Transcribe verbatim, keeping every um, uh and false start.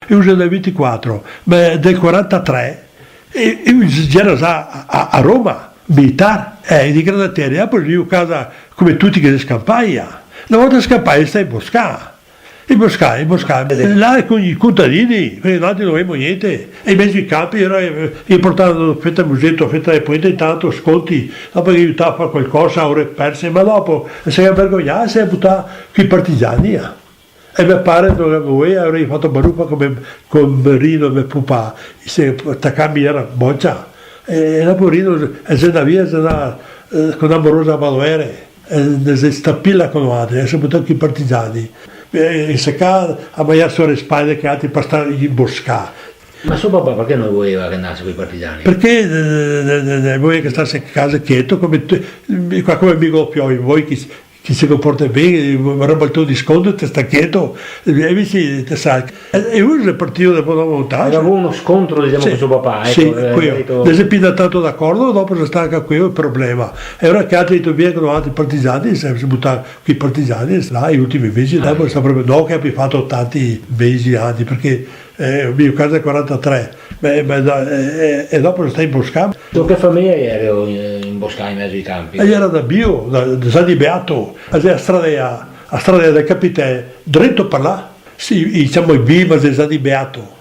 Eo so del vintiquatro, ma del quarantatré, e, e eo gero za a, a, a Roma, militar, eh, de granatieri, e po' vegnìo casa come tuti che se scanpaia. Na volta scanpaia, se sta inboscà. Inboscà, inboscà. Là con i contadini, parché noaltri no gavemo gnente. E in mezo ai canpi, alora, eh, i portava feta de museto, feta de polenta, intanto sconti, dopo che aiutava a far qualcosa, ore perse, ma dopo se vergognava, se butava coi partigiani, eh. E me pare no gaveva voia, alora i ga fato barufa come, con Rino, me pupà, se tacà, mi gero bocia. E, e dopo Rino, e se ndava via, se ndava, eh, con na morosa a Badoere, e ne se stapila con noaltri, e se butà coi partigiani. E, e se ca a magnà sora le spale che altri par star inboscà. Ma so papà parché no voeva che ndase coi partigiani? Parché, eh, eh, eh, eh, voeva che stase casa cheto, come te, mi, qua come mi go fioi, voi che, che se comporta ben, eh, roba el to disconto, te sta cheto, e invese te sa, e, e eo so partìo dopo na volta. Gaveva vovuo un scontro, disemo, sì, co so papà, sì, eco, eh, queo. Capìo? No se pì ndà tanto d'acordo, dopo xe stà anca queo el problema. E alora che altri ga dito via con altri partigiani, se, se butà coi partigiani, là, i ultimi mesi, ah, dopo xe stà proprio, no che i gabia fato tanti mesi, ani, parché, eh, mi, casa quarantatré, beh, beh, da-, eh, eh, e dopo xe stà inboscà. Su che fameja gero, eh, inboscà in mezo ai canpi? E gera da Bio, da, da Zan di Beato, a xe a strada, a strada del Capitè, dreto par là, sì, disemo, i Bima, xe Zan di Beato.